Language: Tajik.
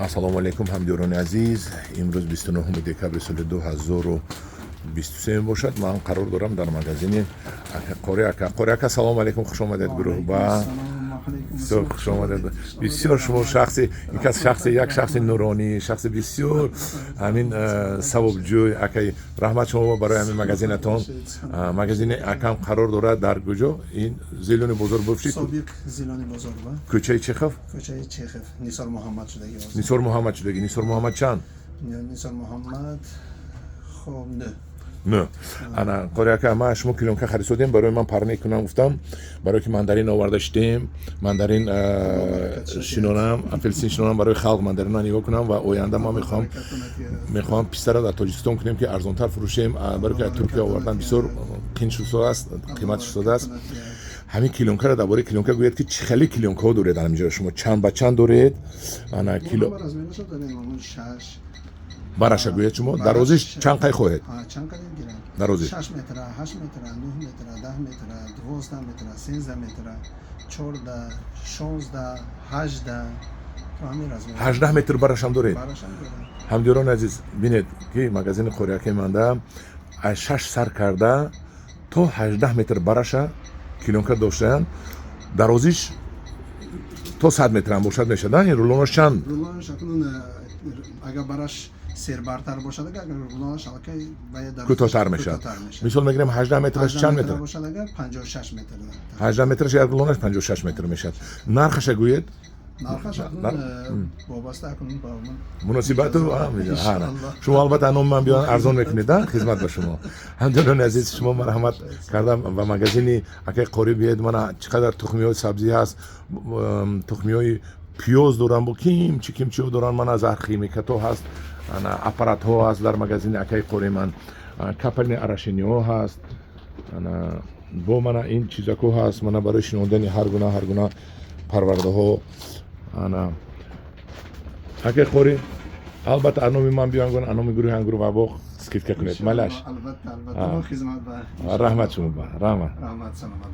Ассалому алайкум, ҳамдиёрони азиз. Имрӯз 29 декабри соли 2023 мебошад. Ман қарор дорам дар магазини Қори ака. Қори ака, салому алайкум, хуш омадед гурӯҳ ба. Бисёр хуш омадед. Бисёр шумо шахси, ин кас шахси, як шахси нуронӣ, шахси бисёр ҳамин савобҷӯй. Акай, раҳмат шумо барои ҳамин магазинатон. Магазини акам қарор дорад дар куҷо? Ин Зелёный бозор бывший. Собиқ Зелёный бозор ба. Кӯчаи Чехов. Кӯчаи Чехов, Нисор Муҳаммад шудаги ҳозир. Нисор Муҳаммад шудаги. Нисор Муҳаммад чанд? Нисор Муҳаммад, хоб, 9. 9. Ана, Қори ака, ман шумо клёнка харидсодем, барои ман парник кунам гуфтам, барое ки мандарин оварда шидем, мандарин шинонам, апелсин шинонам, барои халқ мандарина нигоҳ кунам. Ва оянда ман мехоҳам пистара дар Тоҷикистон кунем, ки арзонтар фурӯшем, барое ки аз Туркия овардан бисёр қин шудааст, қимат шудааст. Ҳамин клёнкаро, дар бораи клёнка гӯяд, ки чӣ хеле клёнкаҳо доред ҳаминҷо шумо, чанд ба чанд доред? Ана, кило бараша гӯяд шумо, дарозиш чанд қай хоҳед? Дарозиш? 6 метра, 8 метра, 9 метра, 10 метра, 12 метра, 13 метра, 14, 16, 18, то ҳамин размер. 18 метр барашам доред? Барашам дорем. Ҳамдиёрони азиз, бинед, ки магазини Қориакаи манда аз 6 сар карда то 18 метр бараша клёнка доштаанд, дарозиш то 100 метрам бошад мешад. Ин рулонаш чанд? Рулонаш акнун агар бараш сербартар бошад, агар рулонаш аллакай кӯтоҳтар мешавад. Мисол мегирем, 18 метраш чанд метр? Бошад агар, 56 метр. 18 метраш, як рулонаш 56 метр мешавад. Нархаша гӯед. Нархаш акнун вобаста акнун ба муносибату. Шумо албатта номи ман биён, арзон мекунед. Хизмат ба шумо. Ҳамдиёрони азиз, шумо марҳамат кардам, ба магазини акаи Қорӣ биёед. Мана, чӣ қадар тухмиҳои сабзӣ ҳаст, тухмиҳои пиёз дорам, бо кимчи кимчиҳо доранд. Мана, зархимикатҳо ҳаст, ана, аппаратҳо ҳаст дар магазини акаи Қори ман, капельный орошениҳо ҳаст, ана, бо мана ин чизако ҳаст, мана, барои шинондани ҳар гуна, ҳар гуна парвардаҳо. Ана, акаи Қорӣ, албатта, аз номи ман биён, аз номи гурӯҳи Ангур ва боғ скидка кунед, малаш. Албатта, албатта, мо хизмат ба. Раҳмат шумо ба, раҳмат. Раҳмат, саломат.